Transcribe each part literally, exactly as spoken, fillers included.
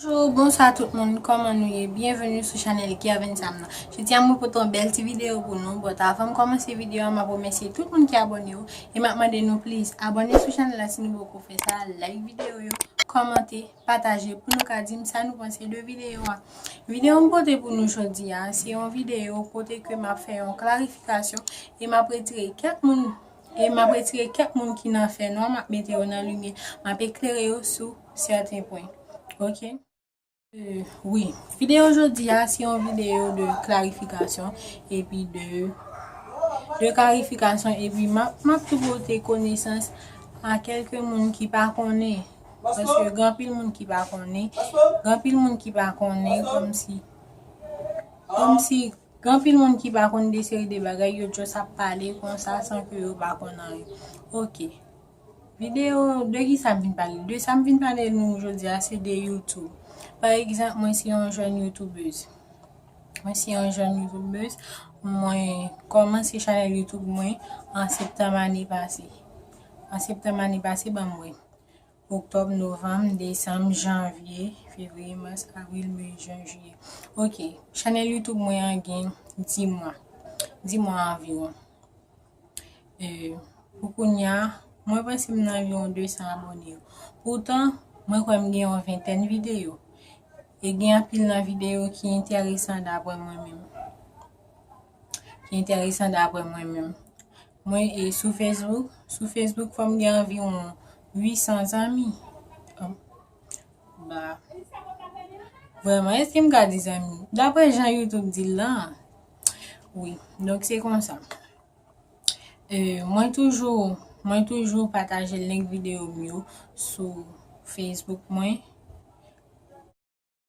Bonjou, bonswa tout moun, kòman nou ye? Byenveni sou chanèl Kervin Sam nan. Jodi a mwen pote yon bèl ti videyo pou nou, but avan m kòmanse videyo a, m ap remèsye tout moun ki abòne yo, e m ap mande nou please abòne sou chanèl la si nou poko fè sa, like videyo yo, kòmante, pataje pou nou ka di m sa nou panse de videyo a. Videyo m pote pou nou jodi a, se yon videyo kote ke m ap fè yon klarifikasyon e m ap retire kèk moun, e m ap retire kèk moun ki nan fènwa, m ap mete yo nan limyè, m ap eklere yo sou sèten pwen. Ok? Euh, wi, videyo jodi a se yon videyo de klarifikasyon epi de, de klarifikasyon epi m ap, m ap tou pote konesans a kèlke moun ki pa konnen. Paske gen anpil moun ki pa konnen, gen anpil moun ki pa konnen, kòmsi, kòmsi gen anpil moun ki pa konn de seri de bagay, yo just ap pale konsa san ke yo pa konn anyen. Ok. Videyo, de ki sa m vin pale? De sa m vin pale nou jodi a, se de YouTube. Pa egzanp, mwen se yon jèn youtubèz. Mwen se yon jèn youtubèz. Mwen kòmanse chanèl YouTube mwen an septanm ane pase. An septanm ane pase, ban m wè. Oktòb, novanm, desanm, janvye, fevriye, mas, avril, me, jen, jiyè. Ok, chanèl YouTube mwen an gen dis mwa. Dis mwa anviwon. E, pou kounye a, mwen panse m nan anviwon de san abòne yo. Poutan, mwen kwè m gen yon ventèn videyo. E gen anpil nan videyo ki enteresan daprè mwen menm. Ki enteresan daprè mwen menm. Mwen, e sou Facebook, sou Facebook, fò m gen anviwon uit san zanmi. Ba, vrèman, èske m ka di zanmi? Daprè jan YouTube di l lan, wi. Donk, se konsa. E, mwen toujou, mwen toujou pataje link videyo m yo sou Facebook mwen.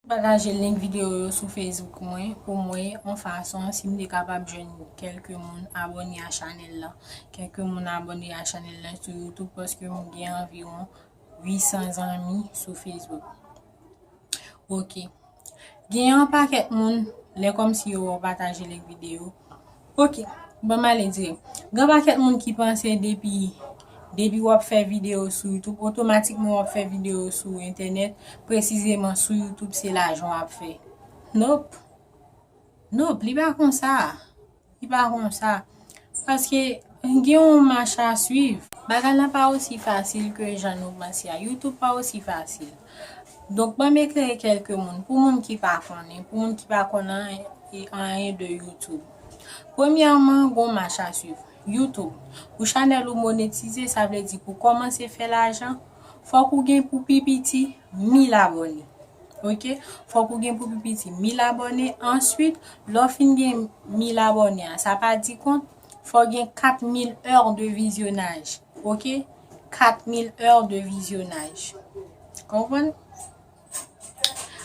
Pataje link videyo yo sou Facebook mwen pou mwen yon fason si m te kapab jwenn kèlke moun abòne a chanèl lan. Kèlke moun abòne a chanèl lan sou YouTube paske m gen anviwon uit san zanmi sou Facebook. Ok. Gen yon pakèt moun, lè kòmsi yo wè w pataje link videyo. Ok, ban m ale dirèk. Gen pakèt moun ki panse depi, depi w ap fè videyo sou YouTube, otomatikman w ap fè videyo sou entènèt, presizeman sou YouTube, se lajan w ap fè. Nope. Nope, li pa konsa. Li pa konsa. Paske gen yon mach a swiv. Bagay lan pa osi fasil ke jan nou panse a. YouTube pa osi fasil. Donk, ban m eklere kèlke moun. Pou moun ki pa konnen, pou moun ki pa konnen anyen de YouTube. Premyèman, gon mach a swiv. YouTube, pou chanèl ou monetize, sa vle di pou kòmanse fè lajan, fòk ou gen pou pi piti mil abòne. Ok? Fòk ou gen pou pi piti mil abòne. Answit, lè w fin gen mil abòne a, sa pa di kont, fò w gen kat mil è de vizyonaj. Ok? Kat mil è de vizyonaj. Konprann?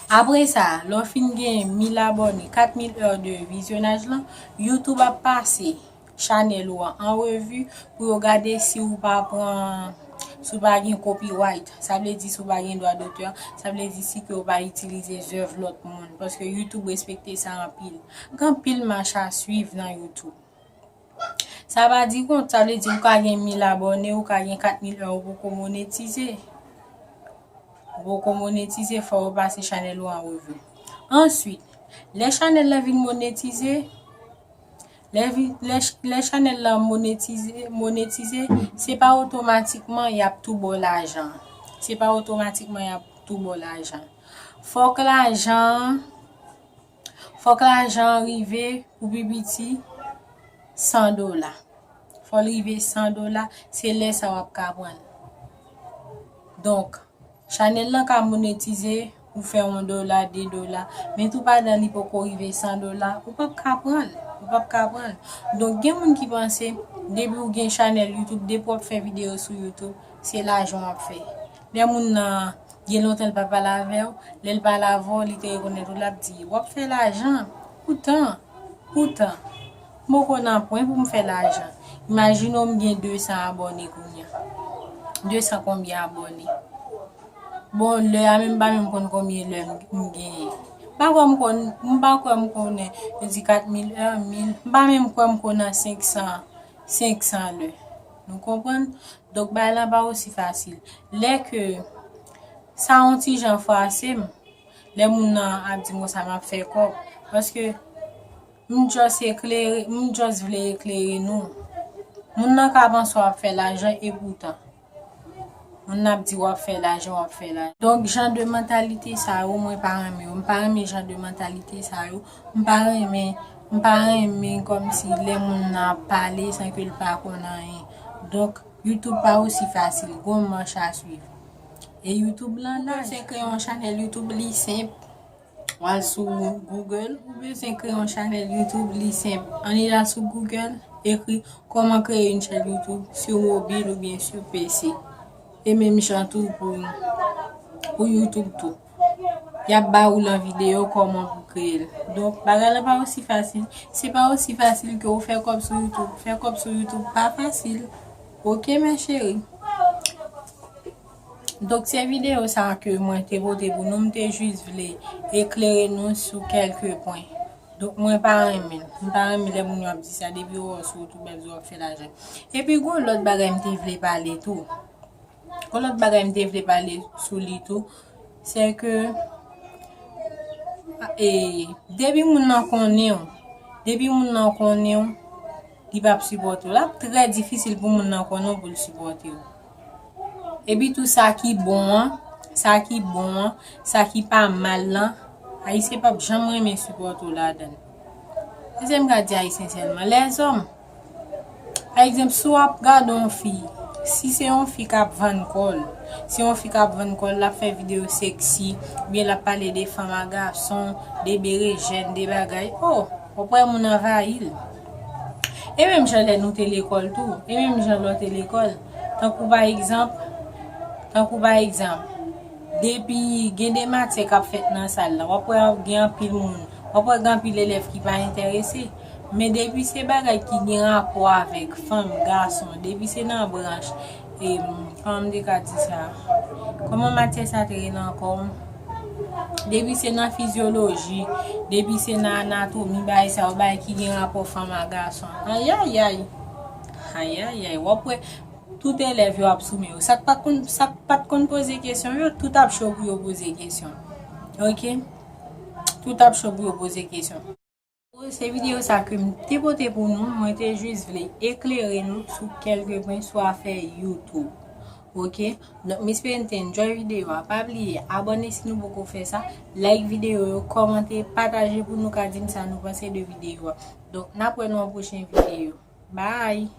Apre sa, lè w fin gen mil abòne, kat mil è de vizyonaj lan, YouTube ap pase chanèl ou an an revi pou yo gade si ou pa pran, si ou pa gen copyright. Sa vle di si ou pa gen dwa dotè, sa vle di si ke ou pa itilize zèv lòt moun, paske YouTube respekte sa anpil. Gen anpil mach a swiv nan YouTube. Sa pa di kont, sa vle di ou ka gen mil abòne, ou ka gen kat mil è, ou poko monetize. Ou poko monetize, fò yo pase chanèl ou an revi. Answit, lè chanèl la vin monetize, lè, vi- lè, ch- lè chanèl la monetize, monetize, se pa otomatikman y ap tou ba w lajan. Se pa otomatikman y ap tou ba w lajan. Fòk lajan an Fòk lajan an rive pou pi piti san dola. Fò l rive san dola, se lè sa w ap ka pran l. Donk, chanèl lan ka monetize, ou fè yon dola, de dola, men tou pandan li poko rive san dola, ou p ap ka pran l. Ou p ap ka pran l. Donk, gen moun ki panse, depi w gen chanèl YouTube, depi w ap fè videyo sou YouTube, se lajan w ap fè. Lè moun nan, gen lontan l pa pale avè w, lè l pale avè w, li te rekonèt ou, l ap di, w ap fè lajan. Poutan, poutan, m poko nan pwen pou m fè lajan. Imajine w m gen de san abòne kounye a. De san konbyen abòne? Bon, lè a menm, m pa menm konn konbyen lè m, m genyen. M pa kwè m konn, m pa kwè m konnen, yo di kat mil è, mil, m pa menm kwè m konn nan senk san, senk san lè. Nou konprann? Donk, bagay lan pa osi fasil. Lè ke sa yon ti jan fwase m, Lè moun nan ap di m konsa m ap fè kòb. Paske m just eklere, m just vle eklere nou. Moun nan ka panse w ap fè lajan, epoutan moun nan ap di w ap fè lajan, w ap fè lajan. Donk, jan de mantalite sa yo, mwen pa renmen yo. M pa renmen jan de mantalite sa yo. M pa renmen, m pa renmen kòmsi lè moun nan ap pale san ke l pa konn anyen. Donk, YouTube pa osi fasil. Gwo manch a swiv. E YouTube lan la. Ou bezwen kreye yon chanèl YouTube, li senp. W al sou Google. Ou bezwen kreye yon chanèl YouTube, li senp. Ann al sou Google, ekri comment créer une chaîne YouTube sur mobile ou bien sur P C. E menm jan tou pou, pou YouTube tou. Y ap ba ou lan videyo kòman pou kreye l. Donk, bagay la pa osi fasil. Se pa osi fasil ke ou fè kòb sou YouTube. Fè kòb sou YouTube pa fasil. Ok, mes chéris. Donk, se videyo sa ke mwen te pote pou nou, m te jis vle eklere nou sou kèlke pwen. Donk, mwen pa renmen l. M pa renmen lè moun yo ap di sa, depi yo wè w sou YouTube, ap di w ap fè lajan. Epi, gon lòt bagay m te vle pale tou. Gon lòt bagay m te vle pale sou li tou, se ke, e, depi moun nan konnen w, depi moun nan konnen w, li p ap sipòte w. L ap trè difisil pou moun nan konnen w pou l sipòte w. Epi tou sa ki bon an, sa ki bon an, sa ki pa mal lan, Ayisyen p ap janm renmen sipòte w ladan l. Se sa m ka di Ayisyen sèlman. Lèzòm, pa egzanp, si w ap gade yon fi, si se yon fi k ap vann kò l, se yon fi k ap vann kò l, l ap fè videyo seksi, oubyen l ap pale de fanm a gason, de berejèn, de bagay, o, w ap wè moun anvayi l. E menm jan lè nou te lekòl tou, e menm jan lè w te lekòl, tankou pa egzanp, tankou pa egzanp, depi gen de matyè k ap fèt nan sal la, w ap wè gen anpil moun, w ap wè gen anpil elèv ki pa enterese. Men depi se bagay ki gen rapò avèk fanm, gason, depi se nan branch, e, kòman m te ka di sa? Kòman matyè sa te rele ankò? Depi se nan fizyoloji, depi se nan anatomi, bagay sa yo, bagay ki gen rapò fanm a gason. Ayayay! Ayayay! W ap wè, tout elèv yo ap sou men yo. Sa k pa konn, sa k pa t konn poze kesyon yo, tout ap cho pou yo poze kesyon. Ok? Tout ap cho pou yo poze kesyon. Se videyo sa ke m te pote pou nou. Mwen te jis vle eklere nou sou kèlke pwen sou afè YouTube. Ok? Donk, m espere n te enjoy videyo a. Pa bliye abòne si nou poko fè sa, like videyo yo, kòmante, pataje pou nou ka di m sa nou panse de videyo a. Donk, n ap wè nou nan pwochen videyo. Bye!